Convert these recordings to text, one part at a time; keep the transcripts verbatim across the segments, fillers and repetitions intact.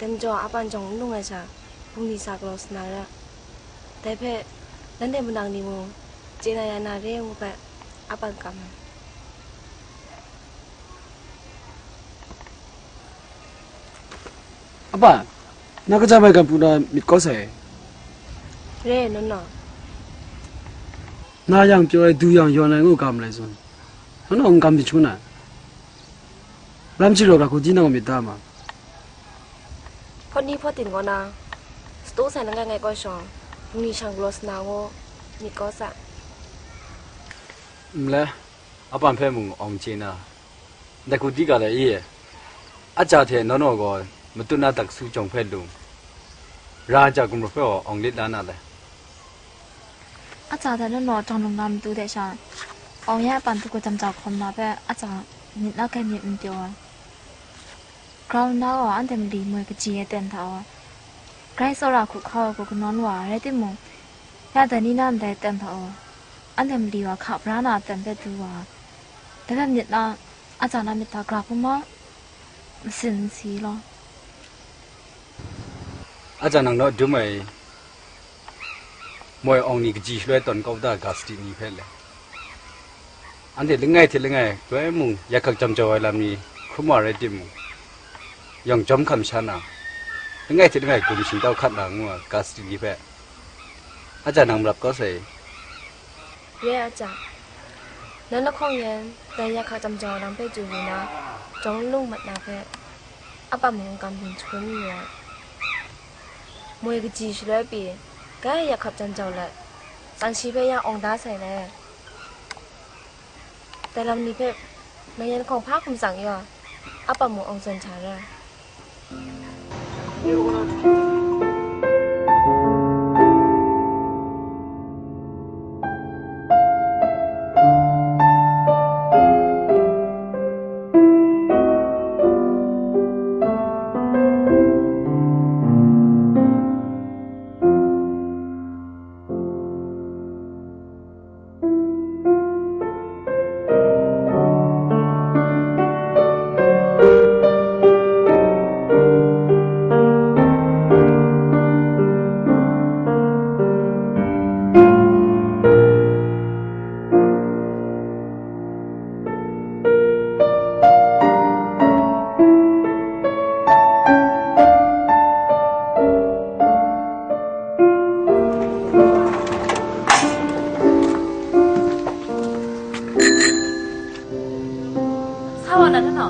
Dai majaw a pan jawng n lung ai sha, bungli sa galaw sa na ra. Dai hpe, nanhte manang ni mung, chye na ya na re ngu hpe, a pan kam ai. A pan, na kajam ai gan pru na myit kawt sai. Re, naw naw. Na yang pyaw ai, du yang yawn ai ngu ga malai zawn, naw naw n kam byin shangun ai. Lam chyaw ga hku di na myit da ma? Hpawt ni hpawt tin kaw na, satu sai langai ngai kaw shawng, bungli shang galaw sa na ngu myit kawt sa. Nle, a pan hpe mung awng chye na, ndai hku di ga lai i? A ja hte naw naw gaw matut na taksu jawng hpe lung, ra a ja gumru hpe gaw awng lit la na lai. A ja hte naw naw jawng lung na matu hte sha, awng ya a pan hku jam jau hkawm na hpe a ja myit na kai myit n pyaw ai. Grau nna gaw anhte mali moi kaji e ten hta wa, grai tsawra hku hkau ai hku kanawn wa ai rai timung, ya dai ni na ndai ten hta wa, anhte mali wa hka bra na aten hpe du wa ai. Dai hpe myit na, a ja na myit hta gra hpung ma, masin n si law. A ja nang naw dum ai moi awng ni kaji shaloi tawn kau da ga sadi ni hpe le, anhte langai hte langai loi mung ya hkak jam jau ai lam ni hkrum wa rai timung, yawng jawm hkam sha na, langai hte langai grum shingtau hkat na ngu ai ga sadi ni hpe, a ja nang marap kau sai. Re a ja, nan lahkawng yan dai ya hkak jam jau ai lam hpe chyu lu na, jawng n lung mat na hpe, a pa mung n kam byin shangun n yu ai. Moi kaji shaloi pyi, grai ya hkap jan jau let, tsang shi hpe ya awng da sai le. Dai lam ni hpe, nang yan hkawng hpa hkum tsang yaw, a pa mung awng zawn hta ra. Sa wa na, na, na.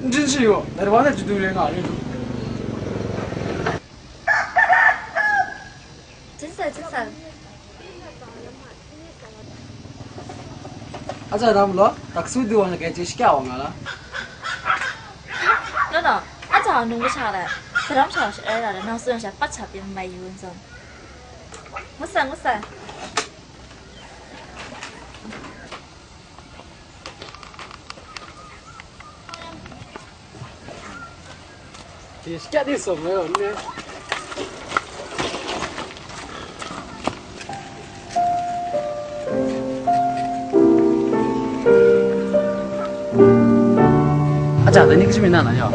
N jin shi gaw, dai wa na chyu du re nga re. Jin sai, jin sai. A ja dam law, taksu du wa na kai chye shakya wa nga la. No, no, a ja nung kasha le, saram sha wa sha ra le, nang tsun sha pat sha pyi mai yu n zawn. Ngu sai, ngu sai. A ja, dai ni kaji mi na na yaw?